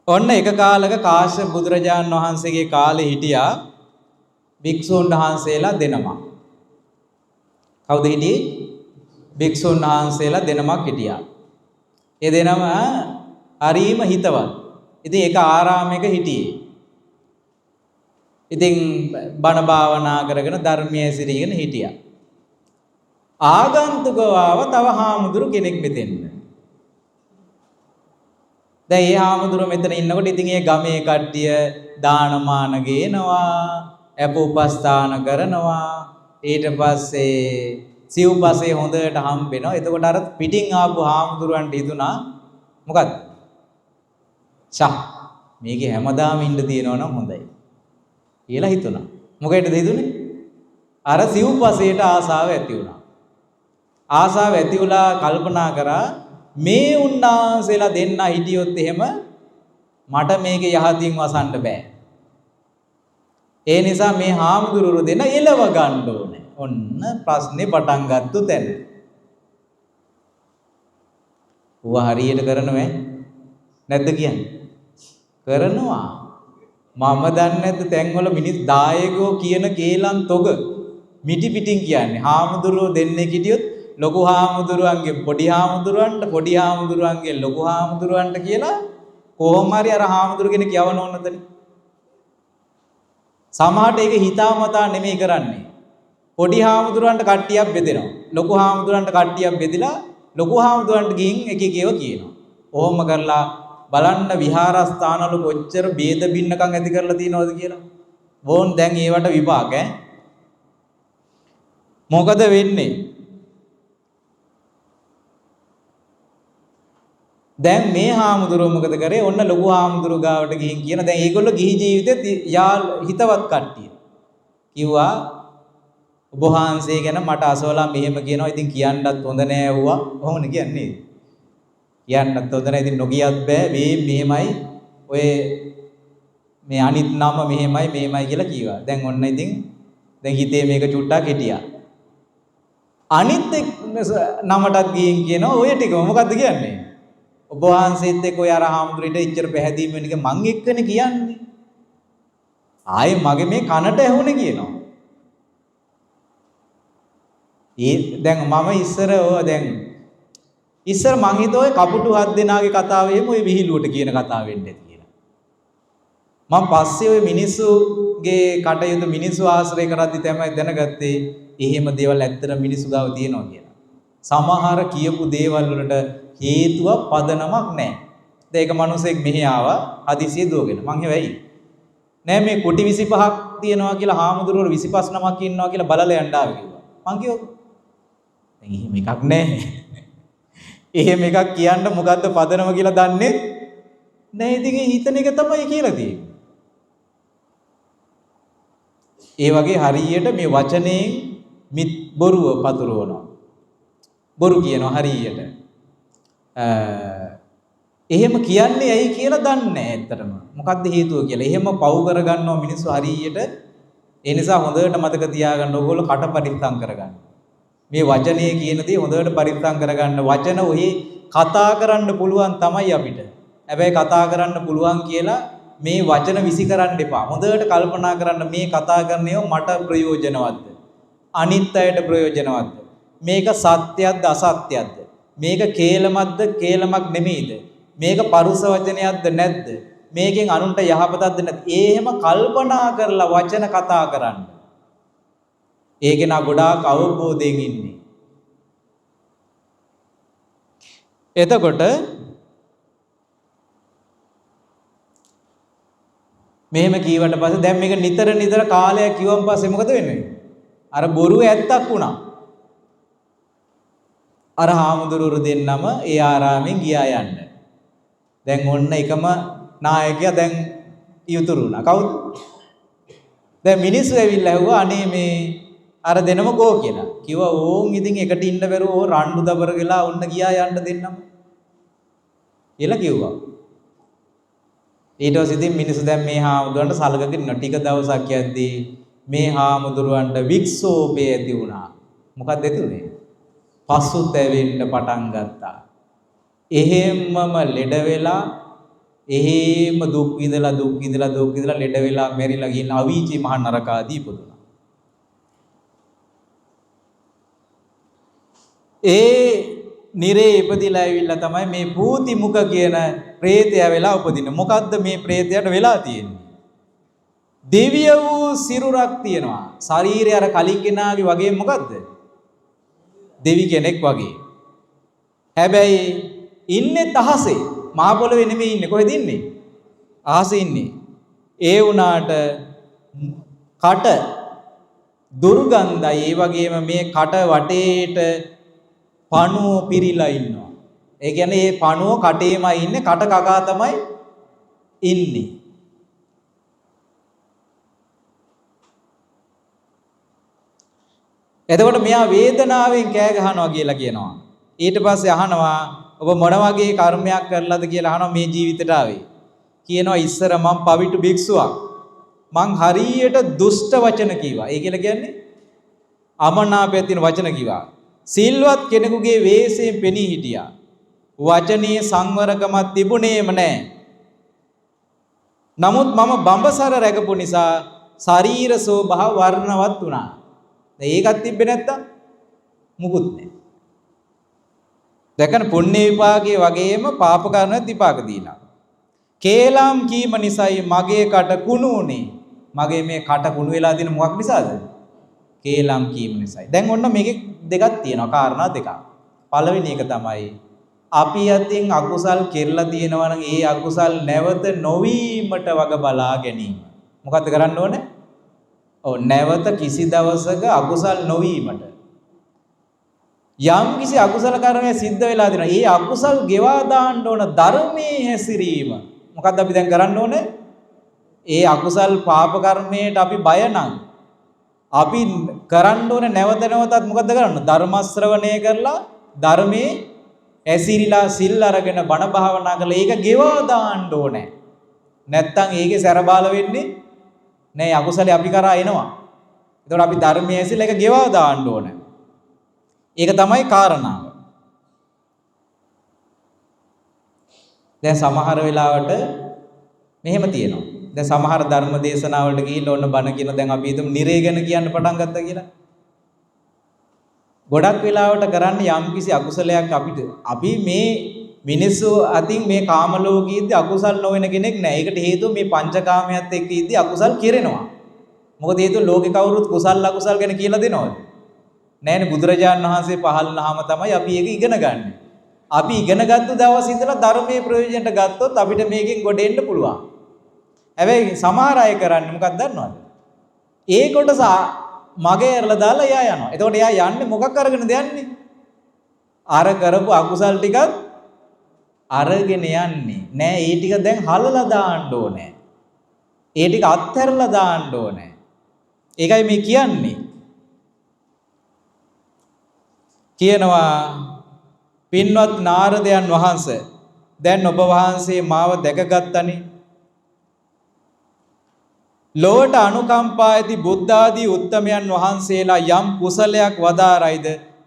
ඔන්න එක කාලක කාශ්‍යප බුදුරජාණන් වහන්සේගේ කාලේ හිටියා භික්ෂූන් වහන්සේලා දෙනමක්. කවුද හිටියේ? භික්ෂූන් වහන්සේලා දෙනමක් හිටියා. ඒ දෙනම හරීම හිතවත්. ඉතින් ඒක ආරාමයක හිටියේ. ඉතින් බණ භාවනා කරගෙන ධර්මයේ සිරීගෙන හිටියා. ආගන්තුකව ආව තව හාමුදුරු කෙනෙක් මෙතෙන්ට. දැන් ඒ හාමුදුරුවෝ මෙතන ඉන්නකොට ඉතින් ඒ ගමේ කට්ටිය දානමාන ගේනවා, අප උපස්ථාන කරනවා, ඊට පස්සේ සිව්පසේ හොඳට හම්බෙනවා. එතකොට අර පිටින් ආපු හාමුදුරුවන්ට හිතුණා මොකද්ද? ෂා මේකේ හැමදාම ඉන්න තියෙනවා නම් හොඳයි කියලා හිතුණා. මොකේද හිතුනේ? අර සිව්පසේට ආසාව ඇති වුණා. ආසාව ඇති වුණා කල්පනා කරා මේ උන්නාන්සේලා දෙන්න හිටියොත් එහෙම මට මේකේ යහතින් වසන්න බෑ. ඒ නිසා මේ හාමුදුරුවෝ දෙන්න එලව ගන්න ඕනේ. ඔන්න ප්‍රශ්නේ පටන් ගත්තු තැන. ඌව හරියට කරනව නැද්ද කියන්නේ? කරනවා. මම දන්නේ නැද්ද තැන්වල මිනිස් දායකයෝ කියන කේලම් තොග මිටි පිටින් කියන්නේ. හාමුදුරුවෝ දෙන්නෙක් හිටියොත් ලොකු හාමුදුරුවන්ගේ පොඩි හාමුදුරුවන්ට, පොඩි හාමුදුරුවන්ගේ ලොකු හාමුදුරුවන්ට කියලා කොහොම හරි අර හාමුදුරු කෙනෙක් යවන ඕනතනේ. සමහරට ඒක හිතාමතා නෙමෙයි කරන්නේ. පොඩි හාමුදුරුවන්ට කට්ටියක් බෙදෙනවා. ලොකු හාමුදුරුවන්ට කට්ටියක් බෙදලා ලොකු හාමුදුරුවන්ට ගිහින් එක එක ඒවා කියනවා. ඔහොම කරලා බලන්න විහාරස්ථානවල කොච්චර ભેද බින්නකම් ඇති කරලා තියෙනවද කියලා. බෝන් දැන් ඒවට විපාක ඈ. මොකද වෙන්නේ? දැන් මේ හාමුදුරුවෝ මොකද කරේ? ඔන්න ලොකු හාමුදුරුවෝ ගාවට ගිහින් කියන දැන් ඒගොල්ලෝ ගිහි ජීවිතෙත් හිතවත් කට්ටිය. කිව්වා ඔබ වහන්සේ ගැන මට අසවලා මෙහෙම කියනවා. ඉතින් කියන්නත් හොඳ නෑ ඇහුවා. කොහොමද කියන්නේ? කියන්නත් හොඳ නෑ. ඉතින් නොකියත් බෑ. මේ මෙහෙමයි ඔය මේ අනිත් නම මෙහෙමයි මෙහෙමයි කියලා කිව්වා. දැන් ඔන්න ඉතින් දැන් හිතේ මේක චුට්ටක් හිටියා. අනිත් නමටත් ගිහින් කියනවා ඔය ටිකම මොකද්ද කියන්නේ? ඔබ වහන්සේත් එක්ක ඔය අර හාමුදුරුවෝ ඉච්චර පැහැදීම වෙන එක මං එක්කනේ කියන්නේ. ආයේ මගේ මේ කනට ඇහුනේ කියනවා. ඒ දැන් මම ඉස්සර ඔය දැන් ඉස්සර මං හිතුවා ඔය කපුටු හත් දෙනාගේ කතාව එහෙම ඔය විහිළුවට කියන කතාව වෙන්න ඇති කියලා. මං පස්සේ ඔය මිනිස්සුගේ කටයුතු මිනිස්සු ආශ්‍රය කරද්දි තමයි දැනගත්තේ එහෙම දේවල් ඇත්තට මිනිස්සු ගාව තියෙනවා කියලා. සමහර කියපු දේවල් වලට හේතුවක් පදනමක් නැහැ. දැන් එක මිනිහෙක් මෙහි ආවා හදිසියෙ දුවගෙන. මං හෙවයි. නෑ මේ කුටි 25ක් තියෙනවා කියලා හාමුදුරුවෝ 25 නමක් ඉන්නවා කියලා බලලා යන්න ආවේ කිව්වා. මං කිව්වා දැන් එහෙම එකක් නෑ. එහෙම එකක් කියන්න මොකද්ද පදනම කියලා දන්නේ නෑ. ඉතින් ඒ හිතන එක තමයි කියලා තියෙන්නේ. ඒ වගේ හරියට මේ වචනයෙන් බොරුව පතුරවනවා. බොරු කියනවා හරියට. එහෙම කියන්නේ ඇයි කියලා දන්නේ නැහැ ඇත්තටම. මොකද්ද හේතුව කියලා. එහෙම පව් කරගන්නවා මිනිස්සු හරියට. ඒ නිසා හොඳට මතක තියාගන්න ඕගොල්ලෝ කට පරිස්සම් කරගන්න. මේ වචනේ කියන දේ හොඳට පරිස්සම් කරගන්න. වචන ඔහි කතා කරන්න පුළුවන් තමයි අපිට. හැබැයි කතා කරන්න පුළුවන් කියලා මේ වචන විසි කරන්න එපා. හොඳට කල්පනා කරන්න මේ කතා කරන ඒවා මට ප්‍රයෝජනවත්ද? අනිත් අයට ප්‍රයෝජනවත්ද? මේක සත්‍යයක්ද අසත්‍යයක්ද? මේක කේලමක්ද කේලමක් නෙමෙයිද? මේක පරුස වචනයක්ද නැද්ද? මේකෙන් අනුන්ට යහපතක්ද නැද්ද? ඒ එහෙම කල්පනා කරලා වචන කතා කරන්න. ඒකේ නා ගොඩාක් අවබෝධයෙන් ඉන්නේ. එතකොට මෙහෙම කීවට පස්සේ දැන් මේක නිතර නිතර කාලයක් කිව්වන් පස්සේ මොකද වෙන්නේ? අර බොරුව ඇත්තක් වුණා. අර හාමුදුරුවෝ දෙන්නම ඒ ආරාමෙන් ගියා යන්න. දැන් ඔන්න එකම නායකයා දැන් ඉතුරු වුණා. කවුද? දැන් මිනිස්සු ඇවිල්ලා ඇහුවා අනේ මේ අර දෙනම කෝ කියලා. කිව්වා ඕන් ඉතින් එකට ඉන්න බැරුව ඕ රණ්ඩු දබර ගලා ඔන්න ගියා යන්න දෙන්නම කියලා කිව්වා. ඊට පස්සේ ඉතින් මිනිස්සු දැන් මේ හාමුදුරන්ට සලකගෙන ඉන්නවා. ටික දවසක් යද්දී මේ හාමුදුරුවන්ට වික්ෂෝපය ඇති වුණා. මොකක්ද ඇති වුනේ? පසුතැවෙන්න පටන් ගත්තා. එහෙම්මම ලෙඩ වෙලා එහෙම දුක් විඳලා දුක් විඳලා දුක් විඳලා ලෙඩ වෙලා මැරිලා ගිහින් අවීචි මහා නරක ආදී ඉපදුනා. ඒ නිරේ ඉපදිලා ඇවිල්ලා තමයි මේ පූතිමුඛ කියන ප්‍රේතයා වෙලා උපදින්නේ. මොකද්ද මේ ප්‍රේතයාට වෙලා තියෙන්නේ? දිව්‍ය වූ සිරුරක් තියෙනවා. ශරීරය අර කලින් කෙනාගේ වගේ මොකද්ද? දෙවි කෙනෙක් වගේ. හැබැයි ඉන්නේ අහසේ. මහ පොළවේ නෙමෙයි ඉන්නේ. කොහෙද ඉන්නේ? අහසේ ඉන්නේ. ඒ වුණාට කට දුර්ගන්ධයි. ඒ වගේම මේ කට වටේට පණුව පිරීලා ඉන්නවා. ඒ කියන්නේ මේ පණුව කටේමයි ඉන්නේ, කට කකා තමයි ඉන්නේ. එතකොට මෙයා වේදනාවෙන් කෑ ගහනවා කියලා කියනවා. ඊට පස්සේ අහනවා ඔබ මොන වගේ කර්මයක් කරලාද කියලා අහනවා මේ ජීවිතයට ආවේ. කියනවා ඉස්සර මං පවිටු භික්ෂුවක්. මං හරියට දුෂ්ට වචන කිව්වා. ඒ කියලා කියන්නේ අමනාපයක් තියෙන වචන කිව්වා. සිල්වත් කෙනෙකුගේ වේශයෙන් පෙනී හිටියා. වචනයේ සංවරකමක් තිබුණේම නෑ. නමුත් මම බඹසර රැකපු නිසා ශරීර ස්වභාව වර්ණවත් වුණා. දැන් ඒකත් තිබ්බේ නැත්තම් මුකුත් නෑ. දැකන පුණ්‍ය විපාකයේ වගේම පාප කර්මයක් විපාක දීලා. කේලම් කීම නිසායි මගේ කට කුණු උනේ. මගේ මේ කට කුණු වෙලා තියෙන මොකක් නිසාද? කේලම් කීම නිසායි. දැන් ඔන්න මේකේ දෙකක් තියෙනවා, කාරණා දෙකක්. පළවෙනි එක තමයි අපි අතින් අකුසල් කෙරලා තියෙනවා නම් ඒ අකුසල් නැවත නොවීමට වග බලා ගැනීම. මොකද්ද කරන්න ඕනේ? ඔව්, නැවත කිසි දවසක අකුසල් නොවීමට. යම් කිසි අකුසල කර්මයක් සිද්ධ වෙලා තියෙනවා. ඒ අකුසල් ගෙවා දාන්න ඕන ධර්මයේ හැසිරීම. මොකද්ද අපි දැන් කරන්න ඕනේ? ඒ අකුසල් පාප කර්මයට අපි බය නම් අපි කරන්න ඕනේ නැවත නැවතත් මොකද්ද කරන්න? ධර්ම ශ්‍රවණය කරලා ධර්මයේ ඇසිරිලා සිල් අරගෙන බණ භාවනා කරලා ඒක ගෙවා දාන්න ඕනේ. නැත්තම් ඒකේ සැරබාල වෙන්නේ නෑ. අකුසලේ අපි කරා එනවා. ඒතකොට අපි ධර්මයේ ඇසිරලා ඒක ගෙවා දාන්න ඕනේ. ඒක තමයි කාරණාව. දැන් සමහර වෙලාවට මෙහෙම තියෙනවා. දැන් සමහර ධර්ම දේශනාවලට ගිහිල්ලා ඔන්න බණ කියන දැන් අපි හිතමු නිරේ ගැන කියන්න පටන් ගත්තා කියලා. ගොඩක් වෙලාවට කරන්නේ යම්කිසි අකුසලයක් අපිට. අපි මේ මිනිස්සු අතින් මේ කාම ලෝකයේදී අකුසල් නොවන කෙනෙක් නෑ. ඒකට හේතුව මේ පංචකාමයට එක්ක ඉද්දී අකුසල් කෙරෙනවා. මොකද හේතුව ලෝකේ කවුරුත් කුසල් අකුසල් ගැන කියලා දෙනවද? නෑනේ. බුදුරජාණන් වහන්සේ පහළ වුණාම තමයි අපි ඒක ඉගෙන ගන්න. අපි ඉගෙන ගත්ත දවස් ඉඳලා ධර්මයේ ප්‍රයෝජනට ගත්තොත් අපිට මේකෙන් ගොඩ එන්න පුළුවන්. හැබැයි සමහර අය කරන්නේ මොකක්ද දන්නවද? ඒ කොටස මගේ ඇරලා දාලා එයා යනවා. එතකොට එයා යන්නේ මොකක් අරගෙනද යන්නේ? අර කරපු අකුසල් ටිකත් අරගෙන යන්නේ. නෑ, ඒ ටික දැන් හලලා දාන්න ඕනේ. ඒ ටික අත්හැරලා දාන්න ඕනේ. ඒකයි මේ කියන්නේ. කියනවා පින්වත් නාරදයන් වහන්සේ, දැන් ඔබ වහන්සේ මාව දැකගත්තනේ. ලොවට අනුකම්පා ඇති බුද්ධ ආදී උත්තමයන් වහන්සේලා යම් කුසලයක් වදාරයිද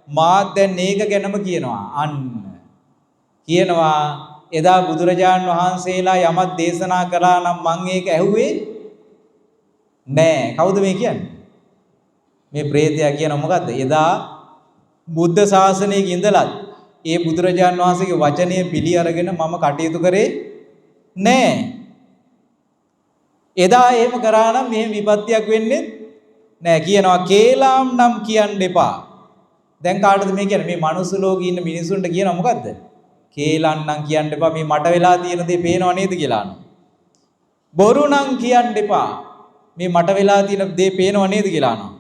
මාත් දැන් ඒක ගැනම කියනවා. අන්න කියනවා එදා බුදුරජාන් වහන්සේලා යමක් දේශනා කළා නම් මං ඒක ඇහුවේ නෑ. කවුද මේ කියන්නේ? මේ ප්‍රේතයා කියන මොකද්ද? එදා බුද්ධ ශාසනයක ඉඳලත් ඒ බුදුරජාන් වහන්සේගේ වචනය පිළි අරගෙන මම කටයුතු කරේ නෑ. එදා එහෙම කරා නම් මෙහෙම විපත්තියක් වෙන්නේ නෑ. කියනවා කේලාම් නම් කියන්න එපා. දැන් කාටද මේ කියන්නේ? මේ මනුස්ස ලෝකේ ඉන්න මිනිසුන්ට කියනවා මොකද්ද? කේලම් නම් කියන්න එපා, මේ මට වෙලා තියෙන දේ පේනව නේද කියලා අහනවා. බොරු නම් කියන්න එපා, මේ මට වෙලා තියෙන දේ පේනව නේද කියලා අහනවා.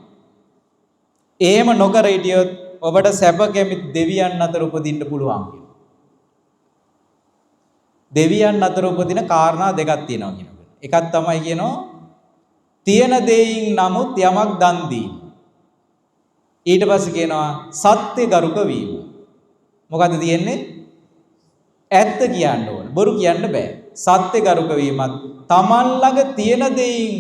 එහෙම නොකර හිටියොත් ඔබට සැප කැමති දෙවියන් අතර උපදින්න පුළුවන් කියනවා. දෙවියන් අතර උපදින කාරණා දෙකක් තියෙනවා කියනවා. එකක් තමයි කියනවා තියෙන දෙයින් නමුත් යමක් දන් දීම. ඊට පස්සේ කියනවා සත්‍ය ගරුක වීම. මොකද්ද තියෙන්නේ? ඇත්ත කියන්න ඕන. බොරු කියන්න බෑ. සත්‍ය ගරුක වීමත් තමන් ළඟ තියෙන දෙයින්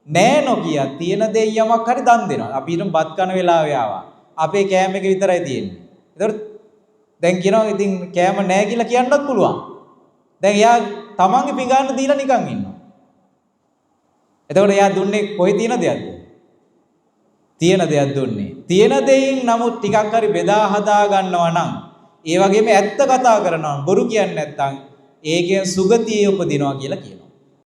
නෑ නොකිය තියෙන දෙයින් යමක් හරි දන් දෙනවා. අපි හිතමු බත් කන වෙලාව ආවා. අපේ කෑම එක විතරයි තියෙන්නේ. ඒතකොට දැන් කියනවා ඉතින් කෑම නෑ කියලා කියන්නත් පුළුවන්. දැන් එයා තමන්ගේ පිඟාන දීලා නිකන් ඉන්නවා. එතකොට එයා දුන්නේ කොහේ තියෙන දෙයක්ද? තියෙන දෙයක් දුන්නේ. තියෙන දෙයින් නමුත් ටිකක් හරි බෙදා හදා ගන්නවා නම්, ඒ වගේම ඇත්ත කතා කරනවා, බොරු කියන්නේ නැත්නම්, ඒකෙන් සුගතියේ උපදිනවා කියලා කියනවා.